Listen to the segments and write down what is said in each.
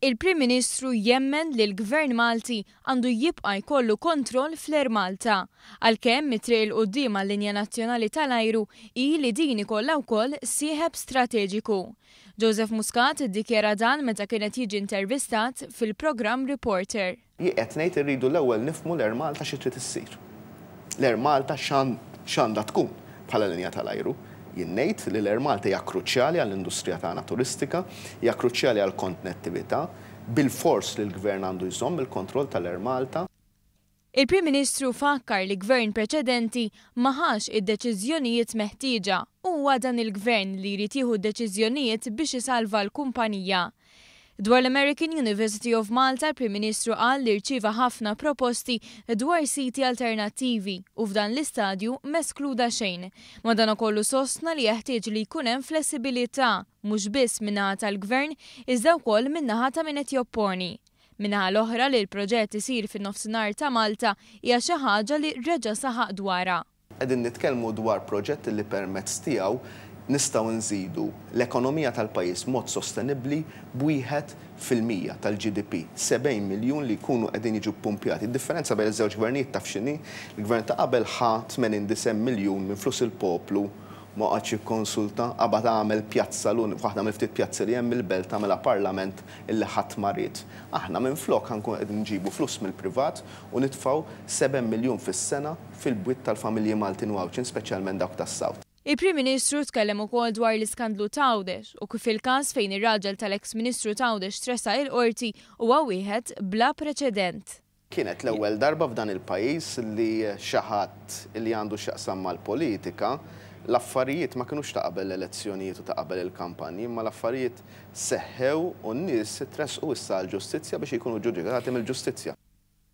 Il-Prim Ministru jemmen li l-Gvern Malti għandu jibqa' jkollu kontroll fl-Air Malta, għalkemm it-triq 'il quddiem għal-linja nazzjonali tal-ajru hi li din ikollha wkoll sieħeb strateġiku. Joseph Muscat iddikjara dan meta kien qed jiġi intervistat fil-programm Reporter. Jien qed ngħid irridu l-ewwel nifhmu l-Air Malta xi trid issir. L-Air Malta x'għandha tkun bħala linja tal-ajru. Jien ngħid li l-Air Malta hija kruċjali għall-industrija tagħna turistika, hija kruċjali għall-kontnettività. Bilfors li l-Gvern għandu jżomm il-kontroll tal-Air Malta. Il-Prim Ministru fakkar li Gvern preċedenti ma ħax id-deċiżjonijiet meħtieġa u huwa dan il-Gvern li jrid jieħu d-deċiżjonijiet biex isalva l-kumpanija. Dwar l-American University of Malta l-Prim Ministru qal li rċieva ħafna proposti dwar siti alternattivi u f'dan l-istadju m'eskluda xejn. Madanakollu sostna li jeħtieġ li jkun hemm flessibilità mhux biss min-naħa tal-Gvern iżda wkoll min-naħa ta' min qed jopponi. Min-naħa l-oħra li l-proġett isir fin-nofsinhar ta' Malta hija xi ħaġa li reġa' saħaq dwarha. Qegħdin nitkellmu dwar proġett li permezz tiegħu nistgħu nżidu l-ekonomija tal-pajjiż b'mod sostenibbli b'1% tal-GDP, 70 miljun li jkunu qegħdin jiġu ppumpjati. Id-differenza bejn iż-żewġ gvernijiet taf x'inhi? Il-gvern ta' qabel ħa 80 disgħin miljun minn flus il-poplu, ma qagħadx jikkonsulta, qabad għamel pjazza, waħda mill-ftit pjazzi li hemm il-Belt għamilha parlament illi ħadd ma ried. Aħna minflok ħa nkunu qegħdin nġibu flus mill-privat u nitfgħu 7 miljun fis-sena fil-bwiet tal-familji Maltin u Għawdxin, speċjalment dawk tas-South. Il-Prim Ministru tkellem ukoll dwar l-iskandlu t'Għawdex u kif il-każ fejn ir-raġel tal-eks Ministru t'Għawdex tressaq il-Qorti huwa wieħed bla preċedent. Kienet l-ewwel darba f'dan il-pajjiż li xi ħadd li għandu x'jaqsam mal-politika, l-affarijiet ma kinux ta' qabel l-elezzjonijiet u ta' qabel il-kampanji, imma l-affarijiet seħħew u n-nies tressqu issa għall-ġustizzja biex ikunu ġudikati mill-ġustizzja.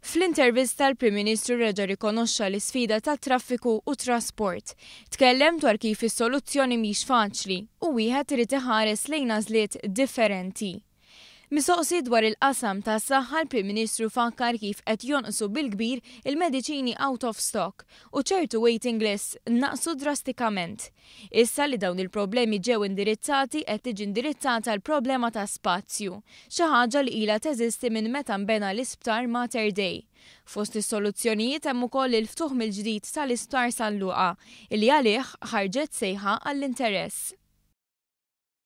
Fl-intervista l-Prim Ministru reġa' rikonoxxa l-isfida tat-traffiku u t-trasport. Tkellem dwar kif is-soluzzjoni mhix faċli u wieħed irid iħares lejn għażliet differenti. Mistoqsi dwar il-qasam tas-saħħa l-Prim Ministru fakkar kif qed jonqsu bil-kbir il-mediċini out of stock u ċertu waiting lists naqsu drastikament. Issa li dawn il-problemi ġew indirizzati qed tiġi indirizzata l-problema ta' spazju, xi ħaġa li ilha teżisti minn meta nbena l-Isptar Mater Dei. Fost is-soluzzjonijiet hemm ukoll il-ftuħ mill-ġdid tal-Isptar San Luqa, illi għalih ħarġet sejħa għall-interess.